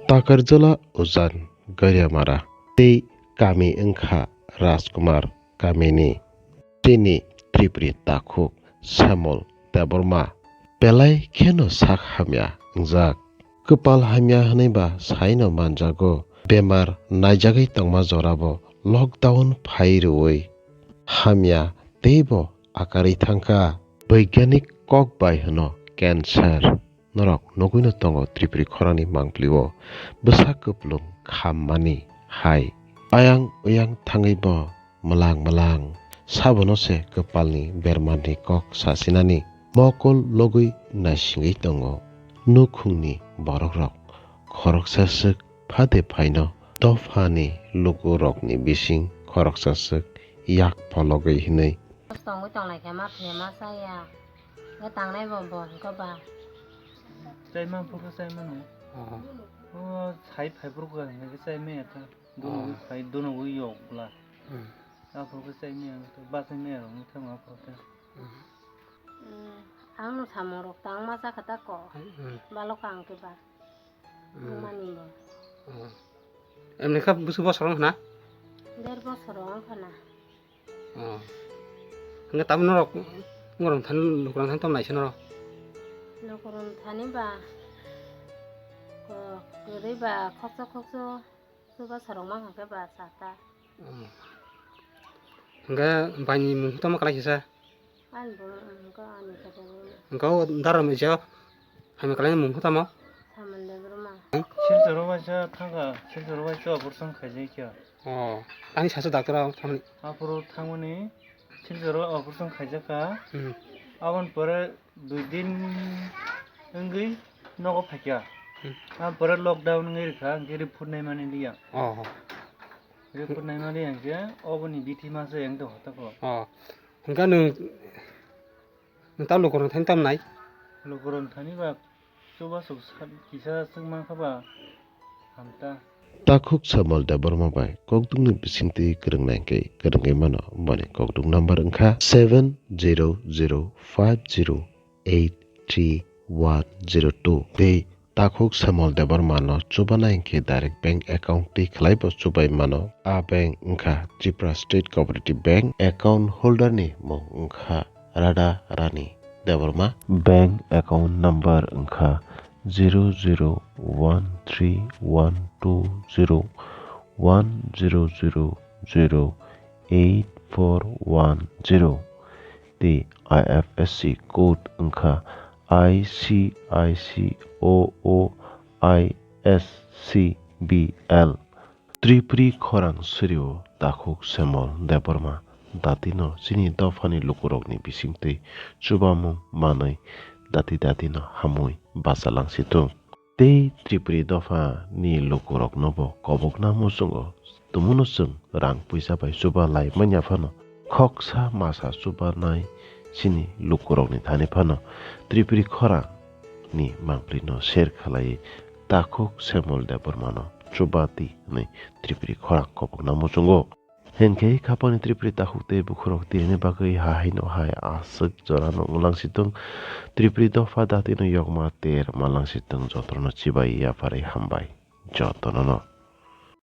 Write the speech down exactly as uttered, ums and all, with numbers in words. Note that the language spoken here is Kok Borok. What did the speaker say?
Takarjala Ujan Gariamara tei kami wngkha Rajkumar kamini. Chini Tripuri takhuk Samol Debbarma belai kheno sak hamya wngjak. Kwpal hamya hwnwi ba saino manjago. Bemar naijagwi tongma jorabo lockdown phai rwui hamya teibo akarwi thangkha. Boiganik kok bai hwno cancer. Norok nugwino tongo Tripuri khorangni mangpilio bwsa kwplung khammani hai. Ayang uyang thangwi bo mwlang mwlang. Sabono se kwpalni bermani kok sasinani. Mokol logwi naisingwi tongo nukhungni borokrok. Khoroksa swk phade phaino dophani lukurokni bising khoroksa swk yak phologwi hwnwi. Tongwi tonglai khe ma phiya ma chaya. Ga tangnai bo bo hwnkhe ba. Chai ma phuru chai mano. Oh. O sai phai phuru ga hwnkhe chai maya kha. Dono Oh. wi phai, dono wi yok bla. Hmm. Aphuru khe chai maya kha, ba chai maya rok nukha ma aphuru khe. Hmm. Hmm, ang no samung rok tang ma cha kha ta ko. Hmm. Balok ang khe ba. Hmm. Nukmani bo. Oh. Emni kha bwswk bosor wng khna? Der bosor wng khna. Oh. Hwnkhe tabuk norok, norok thani, lukurok thani tamo naisano norok? Lukurok thani ba, ko, kwrwi ba, khoksa khoksa, chuba sorok ma hwnkhe ba sata. Oh. Hwnkhe baini mung tamo kwlai kisa? Ani bo, hwnkhe ani kata bo. Hwnkhe o dara mija, hamya kwlaini mung tamo? Samon Debbarma. Silcharo waisa thangkha, Silcharo waisa operation khaijai kha. Oh, ani sasu doctor o thamni. Aphuru thangmani Silcharo operation khaijakha. Hmm. Aboni pore dui din wngwi nogo phaikha. Hmm. Aboni pore lockdown wngwi rwkha, hwnkhe report naimani liya. Oh. Report naimani hwnkhe oboni bithi masa yang tong hotako. Oh. Hwnkhe nwng Nwng ta lukurok thani tamo nai? Lukurok thani ba chubachu sa-, kisa swk mankha ba hamta. Takhuk Samol Debbarma bai kokdwngni bisingtwi kwrwng nangkhe kwrwngwi mano. Boni kokdwng number wngkha seven zero zero five zero eight three one zero two tei Takhuk Samol Debbarma no chubana hinkhe direct bank account twi khlai bo chubai mano. A bank wngkha Tripura State Cooperative Bank, account holder ni mung wngkha Radha Rani Debbarma. Bank account number wngkha zero zero one three one two zero one zero zero zero eight four one zero tei I F S C code wngkha I C I C O O I S C B L. Tripuri khorang siri-o Takhuk Semol Debbarma datino chini dophani lukurokni bisingtwi chubamung manwi dati datino hamwi bachalang situng. Tei Tripuri dopha ni lukurokno bo kobokna muchungo, tumuno chwng rang puisa bai chuba lai manya phano, khoksa masa chubanai chini lukurokni thani phano Tripuri khorang ni mangpli no share khlaiwi Takhuk Semol Debbarma no chuba di hwnwi Tripuri khorang kobokna muchungo. Hinkhe khapangni Tripuri takhuk tei bukhurok tirini bagwi ha haino hai aswk jorano wnglang situng. Tripuri dopha datino yokma ter malang situng, jotono chibai yapharwi hambai jotono no.